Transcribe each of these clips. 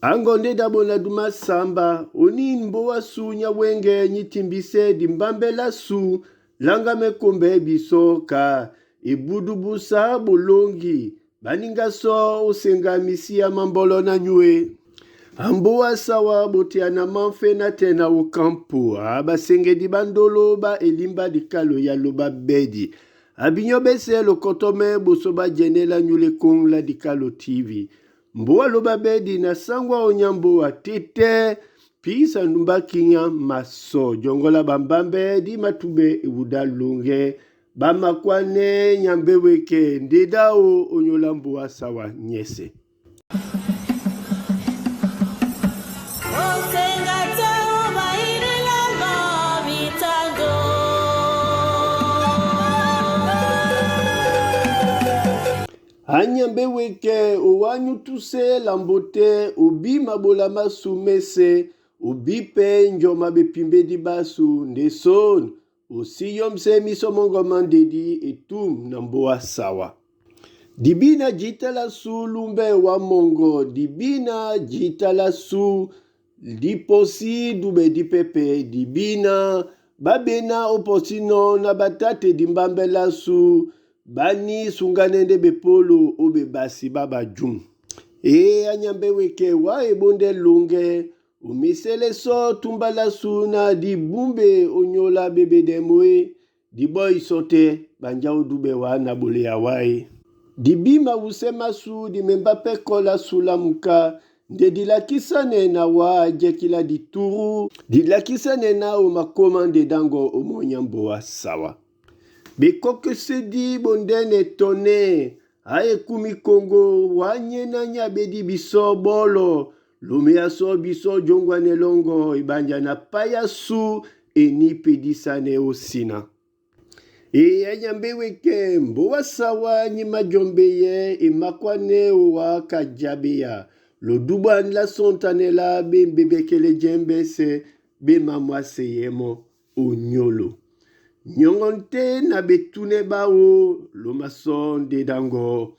Ango ndeda bo na duma samba oni mboa su nya wenge nyitimbise dimbambe la su langa mekombe bisoka ebudubusa bolongi baninga so osenga misia mambolo na nyue amboa sawa botea na manfe na te na okampo abasengedi bandolo ba elimba dikalo ya loba bedi abinyo bese lokotome boso bajenela nyule kong la dikalo tv mboa loba bedi na sangwa onyamboa tete pisa ndumba kinya maso jongola bambambe di matube ewuda longe bamakwane nyambe weke ndedao onyola mboa sawa nyese. Anyambe weke owanyutuse lambote obi mabola masu mese obi pe njoma bepimbedi basu ndeson osiyomse miso mongo ndedi etum na mboa sawa. Dibina jitala su lumbe wa mongo dibina jitala su diposi dube dipepe dibina babena oposino na batate dimbambela su bani sunganende bepolo obe basi baba jum. E anyambe weke wa ebonde longe omisele so tumbala su na dibumbe onyola bebe demoe diboy sote banja odube wa na bole ya wae. Dibima wusema su dimemba pe kola sulamuka nde dilakisane na wa jekila dituru dilakisane na o makoma nde dango omonyamboa sawa. Bekokesedi bondene tone aekumi kongo wanyena nyabedi biso bolo lomea so biso jongwane longo ibanja na paya su eni pedisane osina. E anyambe weke mboa sawa nyima jombe ye emakwane wa kajabeya loduba la sontanela be mbebekele jembe se be mamwa seyemo onyolo. Nyongo nte na betune bao lomaso ndedango.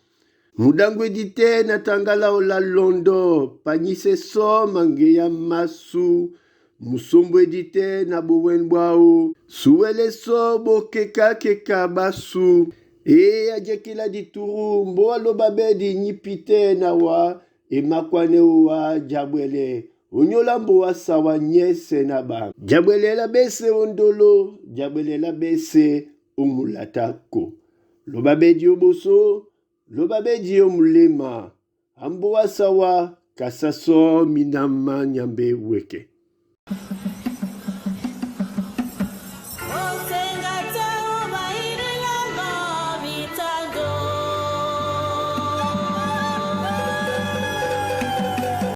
Mudango edite na tangala ola londo panyise so mange ya masu. Musombo edite na bowen bwao suwele so bokeka keka basu. E ajekila dituru mbo aloba bedi nyipite na wa emakwane wa jabwele. Onyola mbo sawa nyese na ba. Jabwele la bese ondolo, jabwele la bese omulatako. Loba bedi oboso, loba bedi omulema. Ambo sawa kasaso minama nyambe weke.